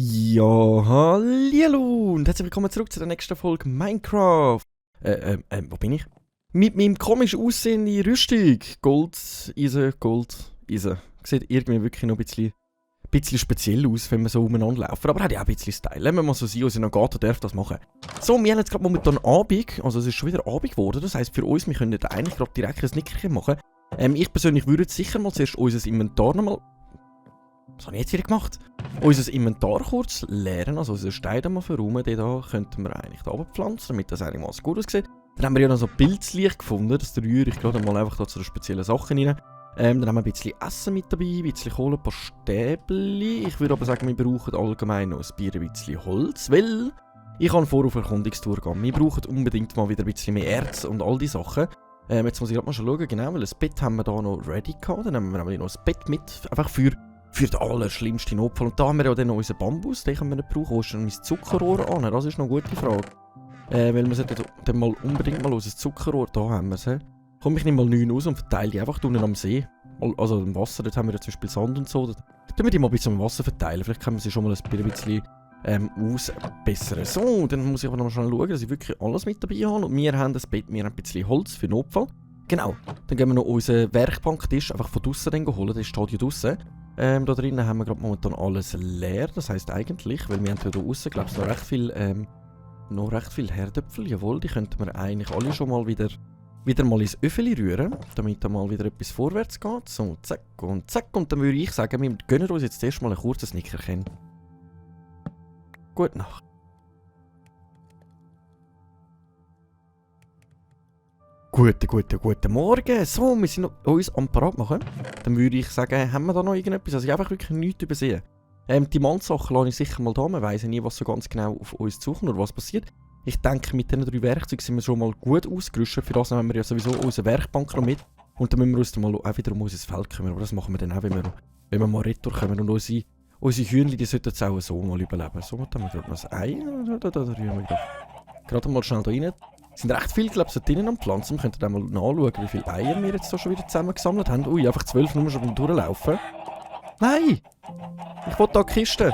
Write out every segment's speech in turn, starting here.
Ja, hallo und herzlich willkommen zurück zu der nächsten Folge Minecraft. Wo bin ich? Mit meinem komisch aussehenden Rüstung. Gold, Eisen. Sieht irgendwie wirklich noch ein bisschen speziell aus, wenn wir so umeinander laufen. Aber hat ja auch ein bisschen Style. Lassen wir mal so sein, unser Nagato darf das machen. So, wir haben jetzt gerade momentan Abend. Also es ist schon wieder Abend geworden. Das heisst für uns, wir können eigentlich gerade direkt ein Nickerchen machen. Ich persönlich würde jetzt sicher mal zuerst unser Inventar nochmal... Was habe ich jetzt wieder gemacht? Unser Inventar kurz leeren, also unsere Steine mal verräumen. Den da könnten wir eigentlich da pflanzen, damit das einigermaßen gut aussieht. Dann haben wir ja noch so Pilzlicht gefunden, das rühre ich gerade mal einfach da zu speziellen Sachen rein. Dann haben wir ein bisschen Essen mit dabei, ein bisschen Kohle, ein paar Stäbchen. Ich würde aber sagen, wir brauchen allgemein noch ein bisschen Holz, weil ich kann vor auf Erkundungstour gehen. Wir brauchen unbedingt mal wieder ein bisschen mehr Erz und all die Sachen. Jetzt muss ich gerade mal schon schauen, genau, weil das Bett haben wir da noch ready gehabt. Dann haben wir nämlich noch das Bett mit, einfach für den allerschlimmsten Notfall. Und da haben wir ja dann noch unseren Bambus, den können wir nicht brauchen. Wo ist denn mein Zuckerrohr an? Das ist noch eine gute Frage. Weil wir sollten dann mal unbedingt mal unser Zuckerrohr, da haben wir es. Komm, ich nehme mal 9 aus und verteile die einfach unten am See. Also im Wasser, dort haben wir ja zum Beispiel Sand und so. Dort tun wir die mal ein bisschen am Wasser verteilen. Vielleicht können wir sie schon mal ein bisschen ausbessern. So, dann muss ich aber noch mal schnell schauen, dass ich wirklich alles mit dabei habe. Und wir haben das Bett, wir haben ein bisschen Holz für Notfall. Genau, dann gehen wir noch unseren Werkbanktisch einfach von draussen holen, der steht hier draussen. Da drinnen haben wir gerade momentan alles leer, das heisst eigentlich, weil wir haben hier draussen, glaube ich, noch recht viel Herdöpfel, jawohl, die könnten wir eigentlich alle schon mal wieder mal ins Öffeli rühren, damit da mal wieder etwas vorwärts geht. So, zack, und dann würde ich sagen, wir gönnen uns jetzt erstmal ein kurzes Nickerchen. Gute Nacht. Guten Morgen. So, wir sind uns am Parat machen. Dann würde ich sagen, haben wir da noch irgendetwas? Also ich habe einfach wirklich nichts übersehen. Die Mannsachen lasse ich sicher mal da. Man weiss ja nie, was so ganz genau auf uns zukommt oder was passiert. Ich denke, mit diesen 3 Werkzeugen sind wir schon mal gut ausgerüstet. Für das haben wir ja sowieso unsere Werkbank noch mit. Und dann müssen wir uns dann mal auch wieder um unser Feld kümmern. Aber das machen wir dann auch, wenn wir mal retour kommen. Und unsere Hühnchen, die sollten jetzt auch so mal überleben. So, dann haben wir gerade noch das Ei. Da rühren wir gerade mal schnell da rein. Es sind recht viele, glaube ich, so drinnen am Pflanzen. Wir könnten dann mal nachschauen, wie viele Eier wir jetzt da schon wieder zusammengesammelt haben. Ui, einfach 12 nur schon beim Durchlaufen. Nein! Ich will da die Kiste.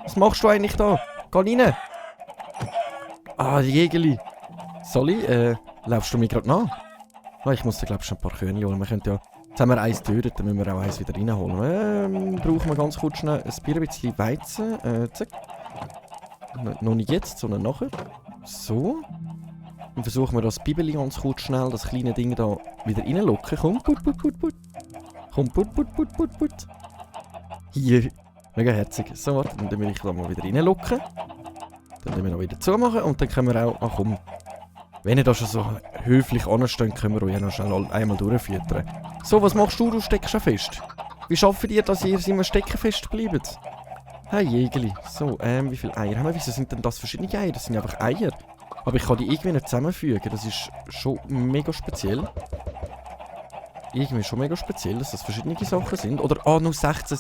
Was machst du eigentlich da? Geh rein! Ah, die Jägerli. Sorry, laufst du mir gerade nach? Ah, ich muss da, glaube ich, schon ein paar Kühe holen. Wir könnten ja... Jetzt haben wir eins getötet, dann müssen wir auch eins wieder reinholen. Brauchen wir ganz kurz schnell ein bisschen Weizen. Zack. Noch nicht jetzt, sondern nachher. So. Dann versuchen wir das Bibeli ganz kurz schnell, das kleine Ding da wieder reinlocken. Komm, put. Komm, put. Hier. Mega herzig. So, warte, dann will ich da mal wieder reinlocken. Dann wir noch wieder zumachen und dann können wir auch... Ach komm. Wenn ihr da schon so höflich ansteht, können wir euch ja noch schnell einmal durchfüttern. So, was machst du? Du steckst schon fest. Wie schafft ihr, dass ihr immer stecken fest bleibt? Hey, Jägerli. So, wie viele Eier haben wir? Wieso sind denn das verschiedene Eier? Das sind einfach Eier. Aber ich kann die irgendwie nicht zusammenfügen. Das ist schon mega speziell. Irgendwie schon mega speziell, dass das verschiedene Sachen sind. Oder, nur 16.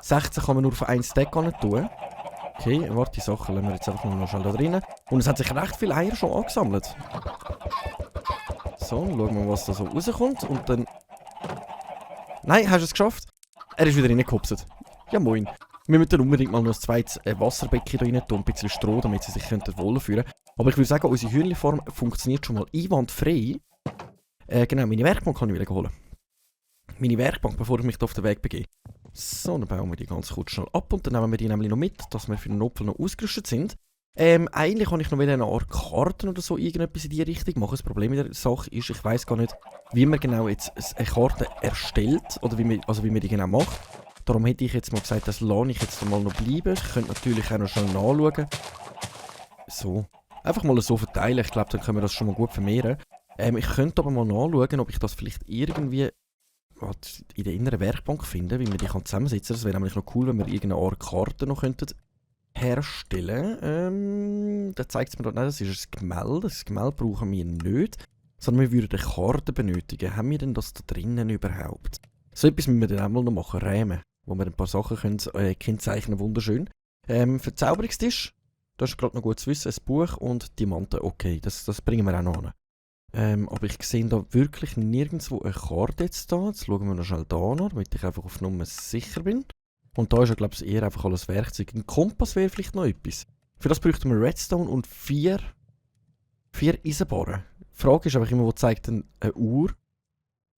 16 kann man nur auf einen Stack tun. Okay, warte, die Sachen lassen wir jetzt einfach noch schnell da drinnen. Und es hat sich recht viele Eier schon angesammelt. So, schauen wir mal, was da so rauskommt. Und dann... Nein, hast du es geschafft? Er ist wieder reingehopset. Ja, moin. Wir müssen unbedingt mal noch ein zweites Wasserbecken da rein tun, ein bisschen Stroh, damit sie sich wohlfühlen können. Aber ich würde sagen, unsere Hühnchenfarm funktioniert schon mal einwandfrei. Genau, meine Werkbank kann ich wieder holen. Meine Werkbank, bevor ich mich da auf den Weg begebe. So, dann bauen wir die ganz kurz schnell ab und dann nehmen wir die nämlich noch mit, dass wir für den Notfall noch ausgerüstet sind. Eigentlich kann ich noch wieder eine Art Karten oder so irgendetwas in die Richtung machen. Das Problem mit der Sache ist, ich weiss gar nicht, wie man genau jetzt eine Karte erstellt oder wie man die genau macht. Darum hätte ich jetzt mal gesagt, das lasse ich jetzt mal noch bleiben. Ich könnte natürlich auch noch schnell nachschauen. So. Einfach mal so verteilen. Ich glaube, dann können wir das schon mal gut vermehren. Ich könnte aber mal nachschauen, ob ich das vielleicht irgendwie in der inneren Werkbank finde, wie man die zusammensetzen kann. Das wäre nämlich noch cool, wenn wir irgendeine Art Karte noch herstellen. Da zeigt es mir dort, nein, das ist ein Gemälde. Das Gemälde brauchen wir nicht, sondern wir würden eine Karte benötigen. Haben wir denn das da drinnen überhaupt? So etwas müssen wir dann auch mal noch machen, Rämen, wo wir ein paar Sachen können kennzeichnen, wunderschön. Verzauberungstisch, das ist gerade noch gut zu wissen, ein Buch und Diamanten, okay, das bringen wir auch noch an. Aber ich sehe da wirklich nirgendwo eine Karte jetzt da. Jetzt schauen wir noch schnell da nach, damit ich einfach auf Nummer sicher bin. Und da ist ja, glaube ich, eher einfach alles Werkzeug. Ein Kompass wäre vielleicht noch etwas. Für das bräuchten wir Redstone und 4 Eisenbarren. Die Frage ist einfach immer, wo zeigt denn eine Uhr?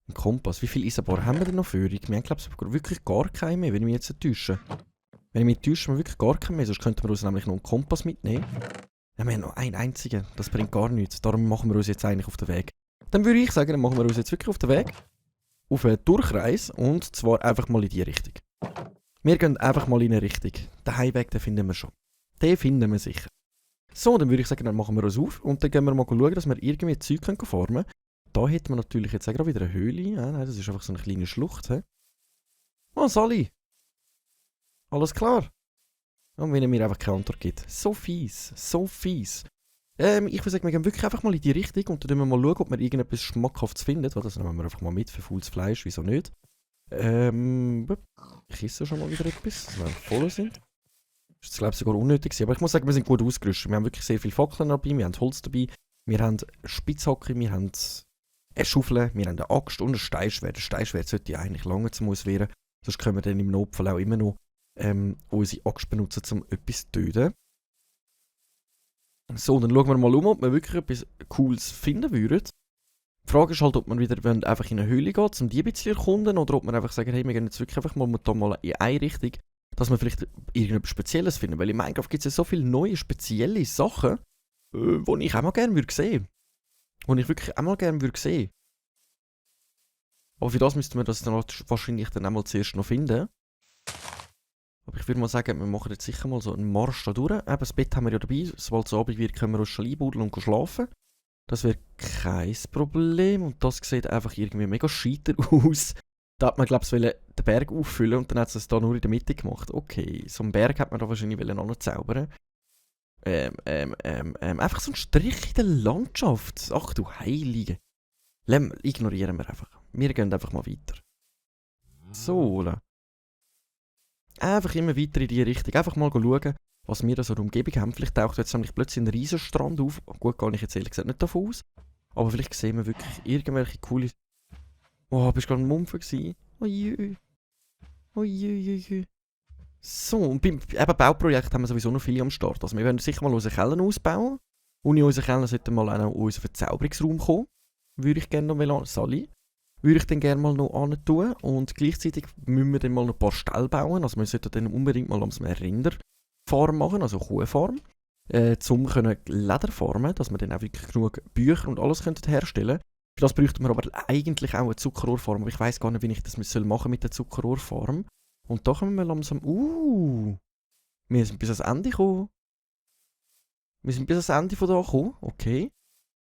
Ein Kompass. Wie viele Eisenbarren haben wir denn noch für? Wir haben, glaube ich, wirklich gar keine mehr, wenn ich mich jetzt täusche. Wenn ich mich täusche, haben wir wirklich gar keine mehr. Sonst könnten wir uns nämlich noch einen Kompass mitnehmen. Ja, wir haben noch einen einzigen. Das bringt gar nichts. Darum machen wir uns jetzt eigentlich auf den Weg. Dann würde ich sagen, dann machen wir uns jetzt wirklich auf den Weg. Auf einen Durchreis. Und zwar einfach mal in die Richtung. Wir gehen einfach mal in eine Richtung. Den Heimweg, den finden wir schon. Den finden wir sicher. So, dann würde ich sagen, dann machen wir uns auf. Und dann gehen wir mal schauen, dass wir irgendwie Zeug farmen können. Da hätten wir natürlich jetzt auch gerade wieder eine Höhle. Ja, nein, das ist einfach so eine kleine Schlucht. He? Oh, Sally! Alles klar? Und wenn er mir einfach keine Antwort gibt. So fies. So fies. Ich würde sagen, wir gehen wirklich einfach mal in die Richtung und dann mal schauen, ob wir irgendetwas Schmackhaftes finden. Das nehmen wir einfach mal mit für faules Fleisch, wieso nicht? Ich esse schon mal wieder etwas, dass wir voll sind. Das ist, glaube ich, sogar unnötig gewesen. Aber ich muss sagen, wir sind gut ausgerüstet. Wir haben wirklich sehr viele Fackeln dabei, wir haben Holz dabei, wir haben Spitzhacke, wir haben eine Schaufel, wir haben eine Axt und ein Steinschwert. Das Steinschwert sollte ja eigentlich lange zum Auswehren. Sonst können wir dann im Notfall auch immer noch unsere Axt benutzen, um etwas zu töten. So, dann schauen wir mal um, ob wir wirklich etwas Cooles finden würden. Die Frage ist halt, ob wir wieder einfach in eine Höhle gehen, um die ein bisschen zu erkunden, oder ob wir einfach sagen, hey, wir gehen jetzt wirklich einfach mal in eine Richtung, dass wir vielleicht irgendetwas Spezielles finden. Weil in Minecraft gibt es ja so viele neue, spezielle Sachen, die ich auch mal gerne sehen würde. Die ich wirklich auch mal gerne sehen würde. Aber für das müssten wir das dann wahrscheinlich dann auch mal zuerst noch finden. Aber ich würde mal sagen, wir machen jetzt sicher mal so einen Marsch da durch. Eben, das Bett haben wir ja dabei. Sobald es Abend wird, können wir uns schon einbuddeln und schlafen. Das wäre kein Problem. Und das sieht einfach irgendwie mega scheiter aus. Da hat man, glaube ich, den Berg auffüllen und dann hat es da nur in der Mitte gemacht. Okay, so einen Berg hat man da wahrscheinlich noch zaubern. Einfach so ein Strich in der Landschaft. Ach du Heilige. Ignorieren wir einfach. Wir gehen einfach mal weiter. So, einfach immer weiter in die Richtung. Einfach mal schauen, was wir da so in der Umgebung haben. Vielleicht taucht jetzt nämlich plötzlich ein Riesenstrand auf. Gut, gehe ich jetzt ehrlich gesagt nicht davon aus. Aber vielleicht sehen wir wirklich irgendwelche coole... Oh, bist du gerade ein Mumpfer gewesen? Oje. Oje. So, und beim Bauprojekt haben wir sowieso noch viele am Start. Also wir werden sicher mal unseren Keller ausbauen. Und in unseren Keller sollte mal auch noch unser Verzauberungsraum kommen. Würde ich gerne noch Sally. Würde ich dann gerne mal noch tun. Und gleichzeitig müssen wir dann mal noch ein paar Ställe bauen. Also wir sollten dann unbedingt mal eine Rinderfarm machen, also Kuhfarm. Um Leder farmen, dass wir dann auch wirklich genug Bücher und alles herstellen können. Für das bräuchten wir aber eigentlich auch eine Zuckerrohrfarm. Aber ich weiss gar nicht, wie ich das machen mit der Zuckerrohrfarm. Und da kommen wir langsam... wir sind bis ans Ende gekommen. Wir sind bis ans Ende von da gekommen. Okay.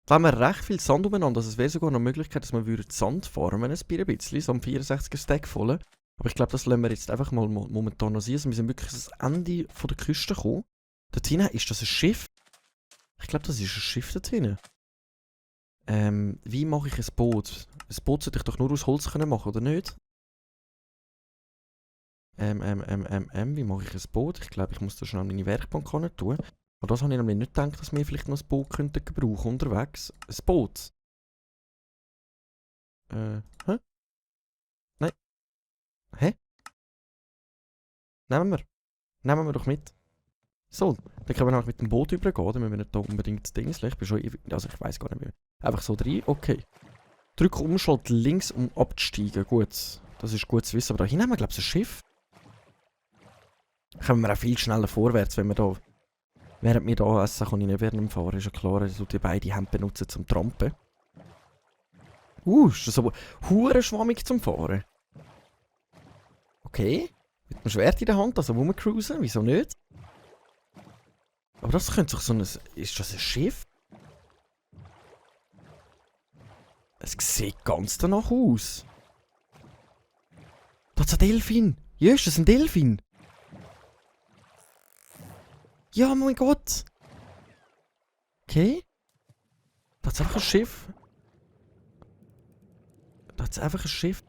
Da haben wir recht viel Sand umeinander. Also es wäre sogar noch eine Möglichkeit, dass wir Sand farmen ein bisschen. So am 64er Stack voll. Aber ich glaube, das lassen wir jetzt einfach mal momentan noch sehen. Also wir sind wirklich ans Ende von der Küste gekommen. Dort hinten, ist das ein Schiff? Ich glaube, das ist ein Schiff dort hinten. Wie mache ich ein Boot? Ein Boot sollte ich doch nur aus Holz machen, oder nicht? Wie mache ich ein Boot? Ich glaube, ich muss da schnell meine Werkbank tun. Aber das habe ich nämlich nicht gedacht, dass wir vielleicht noch ein Boot könnten gebrauchen unterwegs. Ein Boot? Hä? Nein. Hä? Nehmen wir doch mit. So, dann können wir auch mit dem Boot übergehen, dann müssen wir nicht da unbedingt das Ding. Ich bin schon... Also ich weiss gar nicht mehr. Einfach so rein, okay. Drück Umschalt links, um abzusteigen. Gut, das ist gut zu wissen. Aber da hinten haben wir, glaube ich, ein Schiff. Kommen wir auch viel schneller vorwärts, wenn wir da... Während wir da essen, kann ich nicht während dem Fahren. Ist ja klar, dass die beide Hände benutzen zum Trampen. Ist das aber hure schwammig zum Fahren. Okay. Mit dem Schwert in der Hand, also rumcruisen, wieso nicht? Aber das könnte doch so ein... Ist das ein Schiff? Es sieht ganz danach aus. Da ist ein Delfin. Ja, ist das ein Delfin? Ja, mein Gott. Okay. Da ist einfach ein Schiff. Da ist einfach ein Schiff.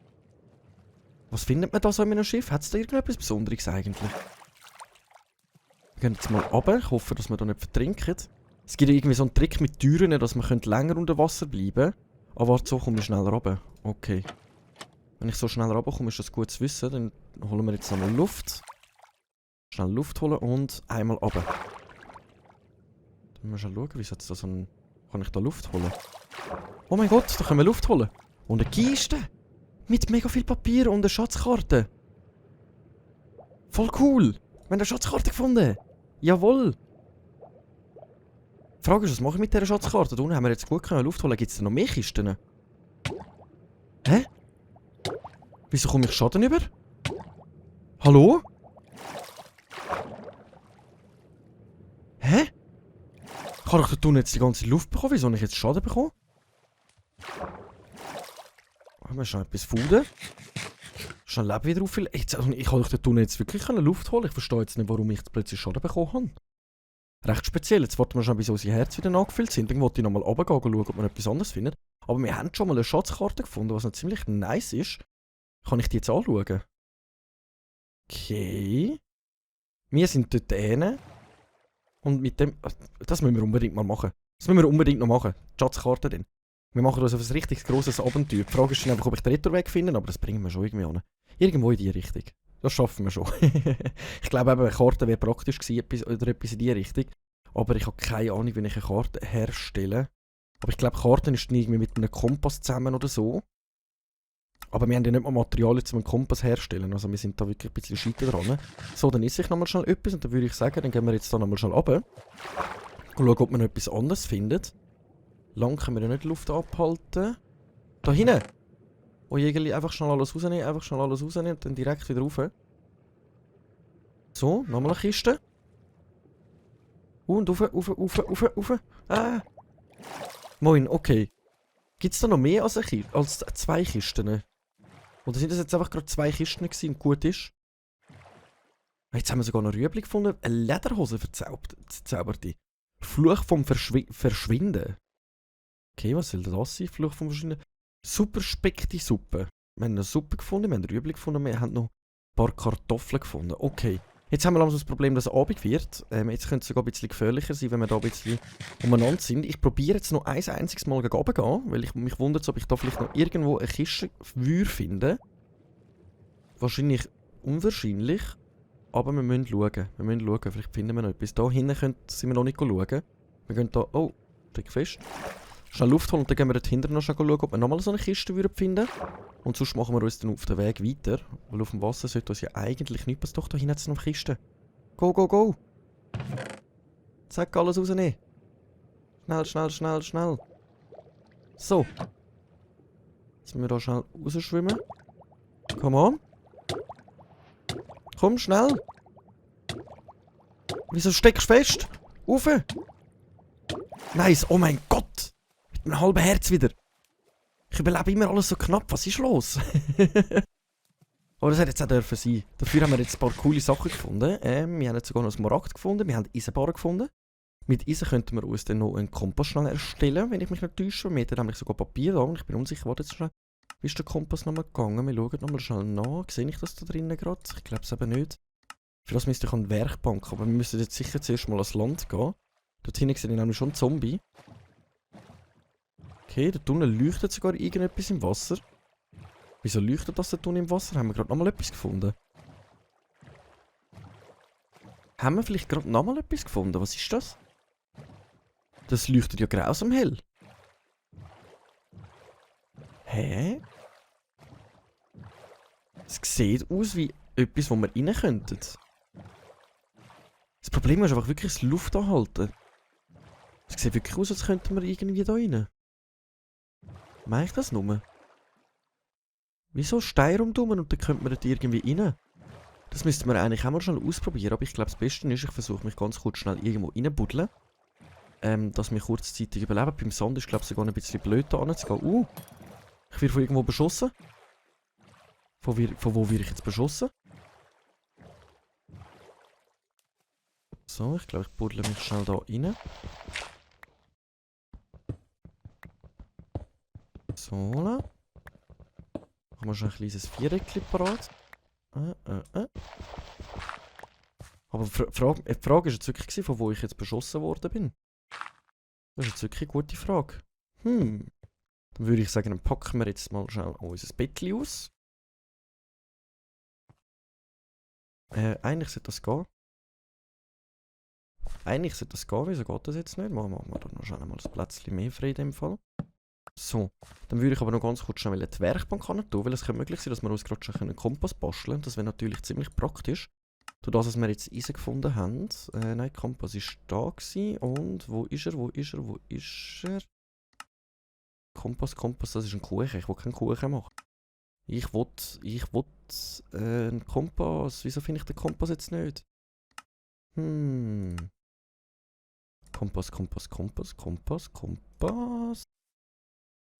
Was findet man da so in einem Schiff? Hat es da irgendetwas Besonderes eigentlich? Wir gehen jetzt mal runter. Ich hoffe, dass wir da nicht vertrinken. Es gibt ja irgendwie so einen Trick mit Türen, dass man länger unter Wasser bleiben könnte. Aber warte, so komme ich schneller runter. Okay. Wenn ich so schnell runterkomme, ist das gut zu wissen. Dann holen wir jetzt nochmal Luft. Schnell Luft holen und einmal runter. Dann müssen wir schon schauen, wie ist jetzt da so ein... Kann ich da Luft holen? Oh mein Gott, da können wir Luft holen. Und eine Kiste. Mit mega viel Papier und eine Schatzkarte. Voll cool. Wir haben eine Schatzkarte gefunden. Jawohl. Die Frage ist, was mache ich mit dieser Schatzkarte? Da unten haben wir jetzt gut Luft holen. Gibt es da noch mehr Kisten? Hä? Wieso komme ich Schaden über? Hallo? Hä? Kann ich da unten jetzt die ganze Luft bekommen? Wieso habe ich jetzt Schaden bekommen? Haben wir schon etwas Fuder? Schon Leben wieder auffüllen. Ich kann euch da unten jetzt wirklich Luft holen. Ich verstehe jetzt nicht, warum ich jetzt plötzlich Schaden bekommen habe. Recht speziell. Jetzt warten wir schon, bis unsere Herzen wieder nachgefüllt sind. Dann wollte ich nochmal runtergehen und schauen, ob wir etwas anderes finden. Aber wir haben schon mal eine Schatzkarte gefunden, was noch ziemlich nice ist. Kann ich die jetzt anschauen? Okay. Wir sind dort hinten. Und mit dem... Das müssen wir unbedingt mal machen. Das müssen wir unbedingt noch machen. Die Schatzkarte dann. Wir machen uns auf ein richtig grosses Abenteuer. Die Frage ist dann einfach, ob ich den Retourweg finde, aber das bringen wir schon irgendwie an. Irgendwo in die Richtung. Das schaffen wir schon. Ich glaube eben, eine Karte wäre praktisch gewesen, oder etwas in die Richtung. Aber ich habe keine Ahnung, wie ich eine Karte herstelle. Aber ich glaube, Karten ist irgendwie mit einem Kompass zusammen oder so. Aber wir haben ja nicht mal Materialien, um einen Kompass herstellen. Also wir sind da wirklich ein bisschen scheiter dran. So, dann esse ich nochmal schnell etwas und dann würde ich sagen, dann gehen wir jetzt da nochmal schnell runter. Und schauen, ob wir noch etwas anderes finden. Lang können wir ja nicht die Luft abhalten. Da hinten! Oh Jägerli, einfach schnell alles rausnehmen, und dann direkt wieder rauf. So, nochmal eine Kiste. Und rauf. Ah! Moin, okay. Gibt es da noch mehr als 2 Kisten? Oder sind das jetzt einfach gerade 2 Kisten gewesen und gut ist? Jetzt haben wir sogar noch Rüebli gefunden. Eine Lederhose verzauberte. Fluch vom Verschwinden. Okay, was soll das sein? Fluch vom Verschwinden. Super speckte Suppe. Wir haben eine Suppe gefunden, wir haben Rüebli gefunden, wir haben noch ein paar Kartoffeln gefunden. Okay. Jetzt haben wir langsam das Problem, dass es Abend wird. Jetzt könnte es sogar ein bisschen gefährlicher sein, wenn wir da ein bisschen umeinander sind. Ich probiere jetzt noch ein einziges Mal gegen runter gehen, weil ich mich wundere, ob ich da vielleicht noch irgendwo eine Kiste finde. Wahrscheinlich unwahrscheinlich. Aber wir müssen schauen. Vielleicht finden wir noch etwas. Da hinten sind wir noch nicht schauen. Wir gehen da... Oh, steck fest. Schnell Luft holen und dann gehen wir dort hinten noch schauen, ob wir nochmal so eine Kiste finden würden. Und sonst machen wir uns dann auf den Weg weiter. Weil auf dem Wasser sollte uns ja eigentlich nichts passieren. Doch, da hinten hat es noch Kiste. Go, go, go! Zack, alles rausnehmen. Schnell. So. Jetzt müssen wir da schnell rausschwimmen. Come on. Komm, schnell. Wieso steckst du fest? Rauf! Nice, oh mein Gott! Mit einem halben Herz wieder. Ich überlebe immer alles so knapp, was ist los? Aber das hätte jetzt auch dürfen sein. Dafür haben wir jetzt ein paar coole Sachen gefunden. Wir haben jetzt sogar noch einen Smaragd gefunden, wir haben Eisenbarren gefunden. Mit Eisen könnten wir uns dann noch einen Kompass schnell erstellen, wenn ich mich nicht täusche. Wir haben nämlich sogar Papier da und ich bin unsicher, warte jetzt schnell. Wie ist der Kompass nochmal gegangen? Wir schauen nochmal schnell nach. Sehe ich das da drinnen gerade? Ich glaube es eben nicht. Für das müsste ich an die Werkbank, aber wir müssen jetzt sicher zuerst mal ans Land gehen. Dort hinten sehe ich nämlich schon einen Zombie. Okay, da unten leuchtet sogar irgendetwas im Wasser. Wieso leuchtet das da unten im Wasser? Haben wir gerade nochmal etwas gefunden? Haben wir vielleicht gerade nochmal etwas gefunden? Was ist das? Das leuchtet ja grausam hell. Hä? Es sieht aus wie etwas, wo wir rein könnten. Das Problem ist einfach wirklich das Luft anhalten. Es sieht wirklich aus, als könnten wir irgendwie da rein. Meine ich das nur? Wieso Stein rundherum und dann könnte man dort irgendwie rein? Das müssten wir eigentlich auch mal schnell ausprobieren, aber ich glaube, das Beste ist, ich versuche mich ganz kurz schnell irgendwo reinbuddeln. Dass wir kurzzeitig überleben. Beim Sand ist, glaube ich, sogar ein bisschen blöd da hinzugehen. Ich werde von irgendwo beschossen. Von wo werde ich jetzt beschossen? So, ich glaube, ich buddle mich schnell da rein. So, machen wir schon ein kleines Viereckchen parat. Aber die Frage ist jetzt wirklich, von wo ich jetzt beschossen worden bin. Das ist jetzt wirklich eine gute Frage. Dann würde ich sagen, dann packen wir jetzt mal schnell unser Bettchen aus. Eigentlich sollte das gehen. Wieso geht das jetzt nicht? Machen wir da noch schnell mal ein Plätzchen mehr frei in dem Fall. So, dann würde ich aber noch ganz kurz schnell die Werkbank tun, weil es könnte möglich sein, dass wir uns gerade schon einen Kompass basteln können. Das wäre natürlich ziemlich praktisch. Durch das, was wir jetzt Eisen gefunden haben. Nein, Kompass war da gewesen. Und wo ist er? Kompass, das ist ein Kuchen. Ich will keinen Kuchen machen. Ich will einen Kompass. Wieso finde ich den Kompass jetzt nicht? Kompass.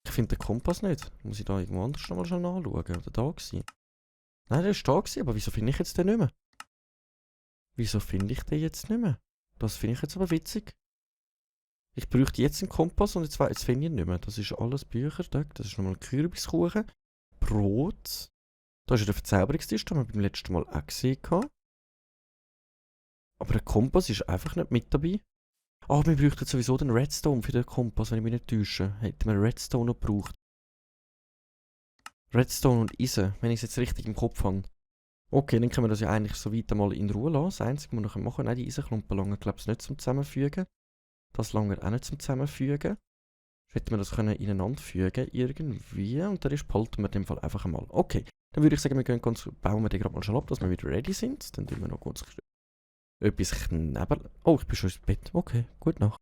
Ich finde den Kompass nicht. Muss ich da irgendwo anders nochmal schnell nachschauen? Oder da gewesen? Nein, der war da gewesen, aber wieso finde ich jetzt den nicht mehr? Das finde ich jetzt aber witzig. Ich bräuchte jetzt einen Kompass und jetzt finde ich ihn nicht mehr. Das ist alles Bücher. Das ist nochmal Kürbiskuchen. Brot. Da ist ja der Verzauberungstisch, den wir beim letzten Mal auch gesehen haben. Aber der Kompass ist einfach nicht mit dabei. Wir bräuchten sowieso den Redstone für den Kompass, wenn ich mich nicht täusche. Hätten wir Redstone noch gebraucht. Redstone und Eisen, wenn ich es jetzt richtig im Kopf habe. Okay, dann können wir das ja eigentlich so weit mal in Ruhe lassen. Das Einzige, was wir noch machen können, die Eisenklumpen lange, glaube ich, nicht zum Zusammenfügen. Das lange auch nicht zum Zusammenfügen. Hätten wir das können ineinander fügen irgendwie. Und dann behalten wir in dem Fall einfach einmal. Okay, dann würde ich sagen, bauen wir den gerade mal schon ab, dass wir wieder ready sind. Dann tun wir noch kurz etwas knebeln. Oh, ich bin schon ins Bett. Okay, gute Nacht.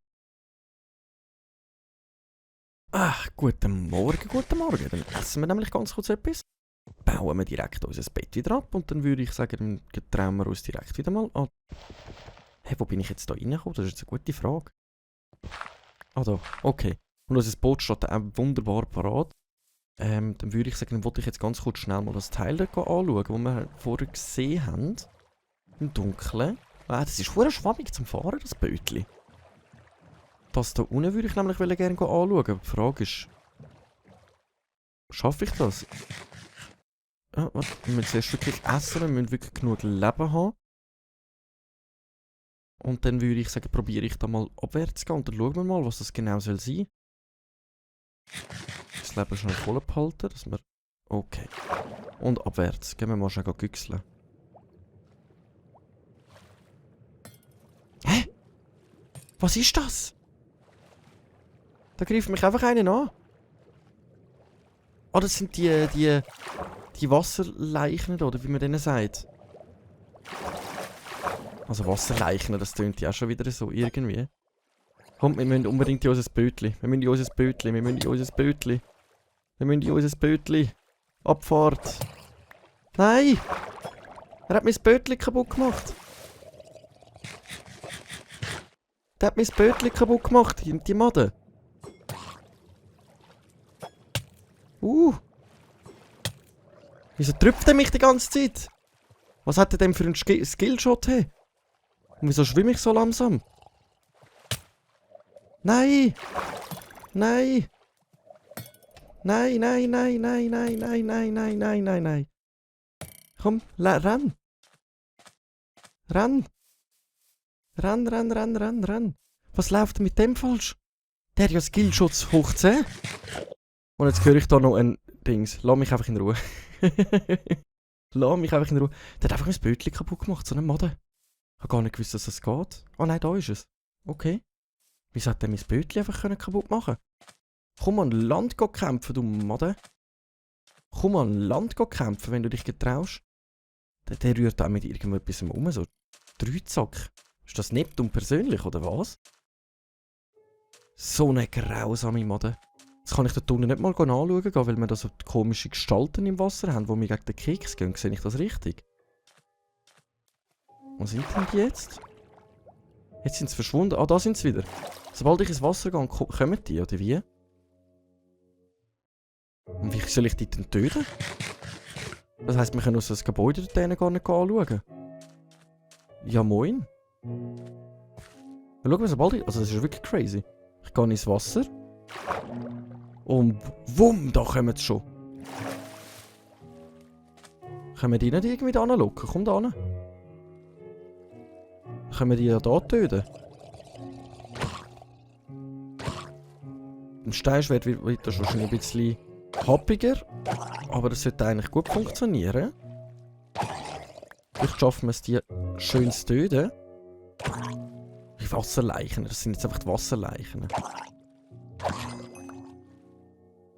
Guten Morgen. Dann essen wir nämlich ganz kurz etwas. Bauen wir direkt unser Bett wieder ab und dann würde ich sagen, dann trauen wir uns direkt wieder mal an. Wo bin ich jetzt da reingekommen? Das ist jetzt eine gute Frage. Da, okay. Und unser Boot steht auch wunderbar parat. Dann würde ich sagen, dann wollte ich jetzt ganz kurz schnell mal das Teil da anschauen, das wir vorher gesehen haben. Im Dunkeln. Das ist verdammt schwammig zum Fahren, das Bötchen. Das da unten würde ich nämlich gerne anschauen. Aber die Frage ist, schaffe ich das? Wir müssen zuerst wirklich essen, wir müssen wirklich genug Leben haben. Und dann würde ich sagen, probiere ich da mal abwärts zu gehen und dann schauen wir mal, was das genau soll sein. Das Leben schnell voll behalten, dass wir... Okay. Und abwärts. Gehen wir mal schnell güchseln. Hä? Was ist das? Da greift mich einfach einen an. Das sind die Wasserleichen, oder wie man denen sagt. Also Wasserleichen, das tönt ja auch schon wieder so irgendwie. Kommt, wir müssen unbedingt in unser Bötli. Wir müssen in unser Bötli. Abfahrt. Nein! Er hat mein Bötli kaputt gemacht. Die Made. Wieso trüpft er mich die ganze Zeit? Was hat er denn für einen Skillshot? Und wieso schwimme ich so langsam? Nein! Komm, renn! Renn! Was läuft denn mit dem falsch? Der hat ja Skillshots hoch 10. Und jetzt höre ich da noch ein Dings. Lass mich einfach in Ruhe. Der hat einfach mein Bötchen kaputt gemacht, so eine Made. Ich habe gar nicht gewusst, dass das geht. Nein, da ist es. Okay. Wieso hat der mein Bötchen einfach kaputt machen? Komm an Land kämpfen, du Made. Komm an Land kämpfen, wenn du dich getraust. Der rührt auch mit irgendetwas um, so Dreizack. Ist das Neptun persönlich, oder was? So eine grausame Made. Jetzt kann ich da unten nicht mal anschauen gehen, weil wir da so komische Gestalten im Wasser haben, die mir gegen den Keks gehen. Sehe ich das richtig? Wo sind denn die jetzt? Jetzt sind sie verschwunden. Da sind sie wieder. Sobald ich ins Wasser gehe, kommen die, oder wie? Und wie soll ich die denn töten? Das heisst, wir können aus das Gebäude dort gar nicht anschauen. Ja, moin. Schau mal, sobald ich... Also, das ist wirklich crazy. Ich gehe ins Wasser. Und wumm, da kommen sie schon. Können wir die nicht irgendwie da anlocken? Komm da hin. Können wir die ja da töten? dem Steinschwert wird das wahrscheinlich ein bisschen happiger. Aber das sollte eigentlich gut funktionieren. Vielleicht schaffen wir es, die schön zu töten. Die Wasserleichen, das sind jetzt einfach die Wasserleichen.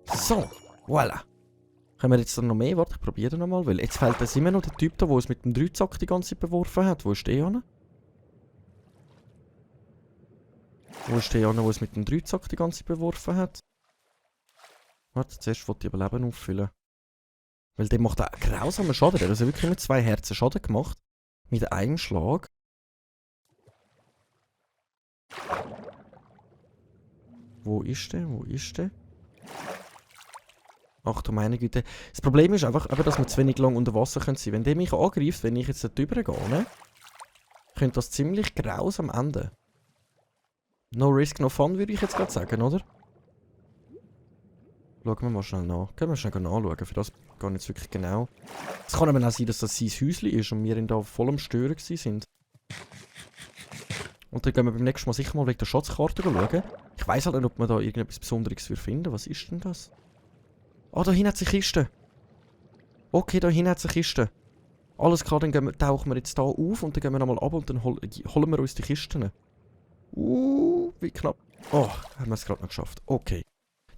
So, voilà. Können wir jetzt noch mehr? Warte, ich probiere nochmal, weil jetzt fehlt uns immer noch der Typ da, der uns mit dem Dreizack die ganze Zeit beworfen hat. Wo ist der hin? Wo ist der hin, der uns mit dem Dreizack die ganze Zeit beworfen hat? Warte, zuerst wollte ich Überleben auffüllen. Weil der macht einen grausamen Schaden. Der hat also wirklich mit 2 Herzen Schaden gemacht. Mit einem Schlag. Wo ist der? Wo ist der? Ach du meine Güte. Das Problem ist einfach, dass wir zu wenig lang unter Wasser sein können. Wenn der mich angreift, wenn ich jetzt da drüber gehe, ne, könnte das ziemlich grausam enden. No risk, no fun, würde ich jetzt gerade sagen, oder? Schauen wir mal schnell nach. Können wir schnell nachschauen, für das gar nicht wirklich genau. Es kann aber auch sein, dass das sein Häuschen ist und wir ihn da voll am Stören sind. Und dann gehen wir beim nächsten Mal sicher mal wegen der Schatzkarte schauen. Ich weiss halt nicht, ob man da irgendetwas Besonderes für finden. Was ist denn das? Ah, da hinten hat es eine Kiste. Okay, da hinten hat es eine Kiste. Alles klar, dann tauchen wir jetzt hier auf und dann gehen wir nochmal ab und dann holen wir uns die Kisten. Wie knapp. Oh, haben wir es gerade noch geschafft. Okay.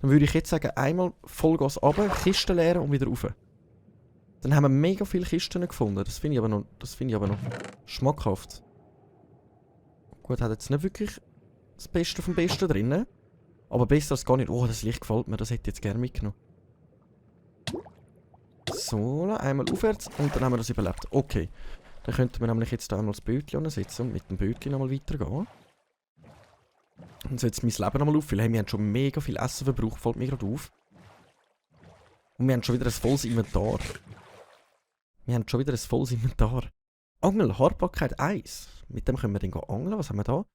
Dann würde ich jetzt sagen, einmal Vollgas runter, Kisten leeren und wieder rauf. Dann haben wir mega viele Kisten gefunden. Das finde ich aber noch schmackhaft. Gut, hat jetzt nicht wirklich das Beste vom Besten drin. Aber besser als gar nicht. Oh, das Licht gefällt mir. Das hätte ich jetzt gerne mitgenommen. So, einmal aufwärts und dann haben wir das überlebt. Okay. Dann könnten wir nämlich jetzt einmal das Bötchen ansetzen und mit dem Bötchen nochmal weitergehen. Und so jetzt mein Leben nochmal auffüllen. Hey, wir haben schon mega viel Essen verbraucht, fällt mir gerade auf. Und wir haben schon wieder ein volles Inventar. Angel, Hartbarkeit 1. Mit dem können wir dann angeln. Was haben wir da?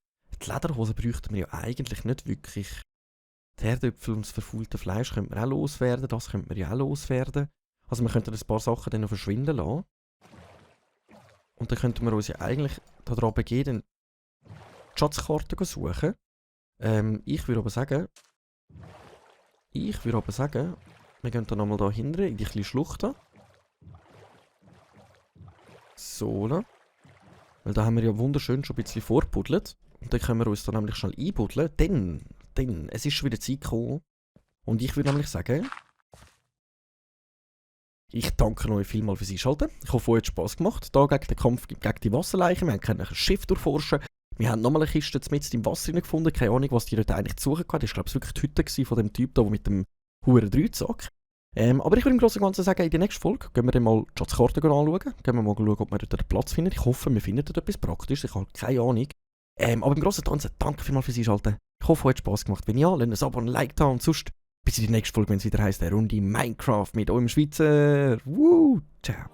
Die Lederhose bräuchten wir ja eigentlich nicht wirklich. Die Herdöpfel und das verfaulte Fleisch könnten wir auch loswerden. Das könnten wir ja auch loswerden. Also wir könnten ein paar Sachen dann noch verschwinden lassen. Und dann könnten wir uns ja eigentlich daran begeben, die Schatzkarte suchen. Ich würde aber sagen, wir gehen dann nochmal da hinten in die kleine Schlucht da. So, ne? Weil da haben wir ja wunderschön schon ein bisschen vorgebuddelt. Und dann können wir uns da nämlich schnell einbuddeln. Denn, es ist schon wieder Zeit gekommen. Und ich würde nämlich sagen, ich danke euch vielmals fürs Einschalten. Ich hoffe, euch hat Spass gemacht. Hier gegen den Kampf gegen die Wasserleichen. Wir können ein Schiff durchforschen. Wir haben nochmal eine Kiste mitten im Wasser gefunden. Keine Ahnung, was die dort eigentlich zu suchen hatten. Das war, glaube ich, wirklich die Hütte von dem Typ da, mit dem huren Dreizack. Aber ich würde im Großen und Ganzen sagen, in der nächsten Folge gehen wir dann mal die Schatzkarte anschauen. Gehen wir mal schauen, ob wir dort einen Platz finden. Ich hoffe, wir finden dort etwas Praktisches. Ich habe keine Ahnung. Aber im Großen und Ganzen danke vielmals fürs Einschalten. Ich hoffe, euch hat Spass gemacht. Wenn ja, lasst ein Abo und ein Like da. Und sonst bis in die nächste Folge, wenn es wieder heisst, eine Runde Minecraft mit eurem Schweizer. Ciao.